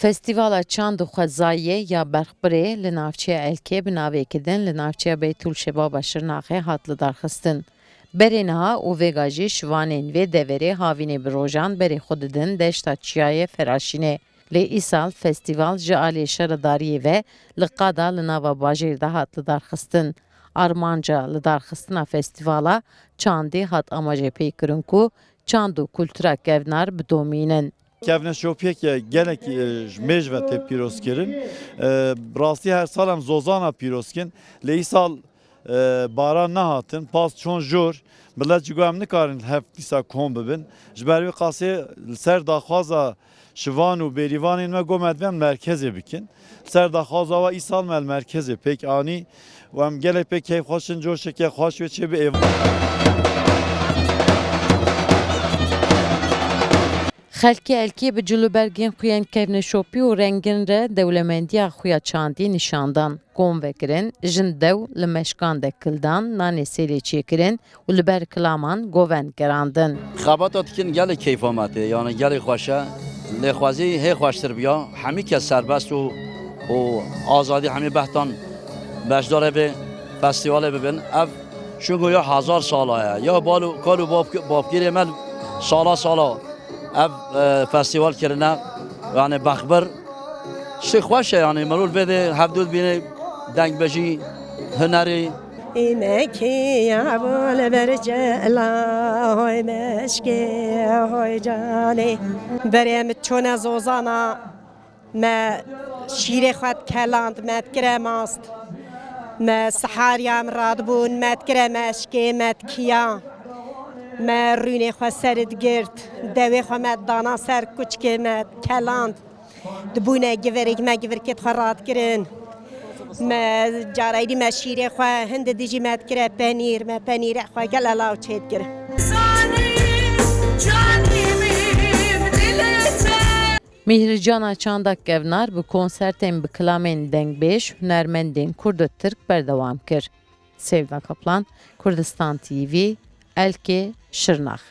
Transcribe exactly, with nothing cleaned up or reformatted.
Festîvala Çand û Xwezayê ya Berxbirê li navçeya Elkê bi navê Kidin li navçeya Beytûl Şebaba Şirnaxê hat lidarxistin. Berê niha û vêga jî şivanên vê deverê havînê bi rojan berê xwe didin deşta Çiyayê Feraşînê. Lê îsal festîval ji alî şaredariyê ve li qada li nava bajêr de hat lidarxistin. Armanca lidarxistina festîvala çandê hat amajepêkirin ku çand û kultura kevnar bidomînin. Kevneşopiyeke gelek, e, ji mêj ve tê pîrozkirin. E, bi rastî her sal em zozana pîroz kin. Lê îsal, e, baran nehatin, pas çon jor. Millet jî got em nikarin hev dîsa kom bibin. Ji ber wê qasê li ser daxwaza şivan û bêrîvanên me got me divê em merkezê bikin. Li ser daxwaza we îsal me li merkezê pêk anî û em gelek pê keyfxweş in, coşeke xweş wê çê bi êvan. Xelkê Elkê bi cil û bergên xwe yên kevneşopî û rengin re dewlemendiya xwe ya çandî nîşan dan. Kom vekirin, jin dew li meşkan de kildan, nanê sêlê çêkirin û li ber kilaman govend gerandin. Xebata dikin gelê keyfa me tê, yani gelê xweş e. Lê xwezî hê xweştir biya, hemî kes serbest û, û azadî hemî behtan beşdarê vê festîvalê bibin. Ev çungo ya hezar sala ye. Ya bal û kal û bab-, babkirê me sala sala ev, e, festîval kirine. Yani bexbir. Şi xweş e, yani mirov vê de hevdû dibîne dengbêjî, hunerî. Îmekî ya bol bercela hoy meşkê hoy canê. Berê em çone zozana, me şîrê xwe dikeland, me dikire mast. Me sihariya em radibûn, me dikire meşkê, me dikiya. Me rûnê xwe ser digirt, dewê xwe me dana ser kuçkê me dikeland. Dibûne givirek, me givirkê xwe radikirin. Me carayî me şîrê xwe, hindi dijî me dikire penîr, me penîrê xwe gelê law çêdikir. Mîhricana çanda kevnar bi konsertên bi kilamên dengbêj hunermendên kurd û tirk berdewam kir. Sevda Kaplan, Kurdistan T V, Elkê, Şirnax.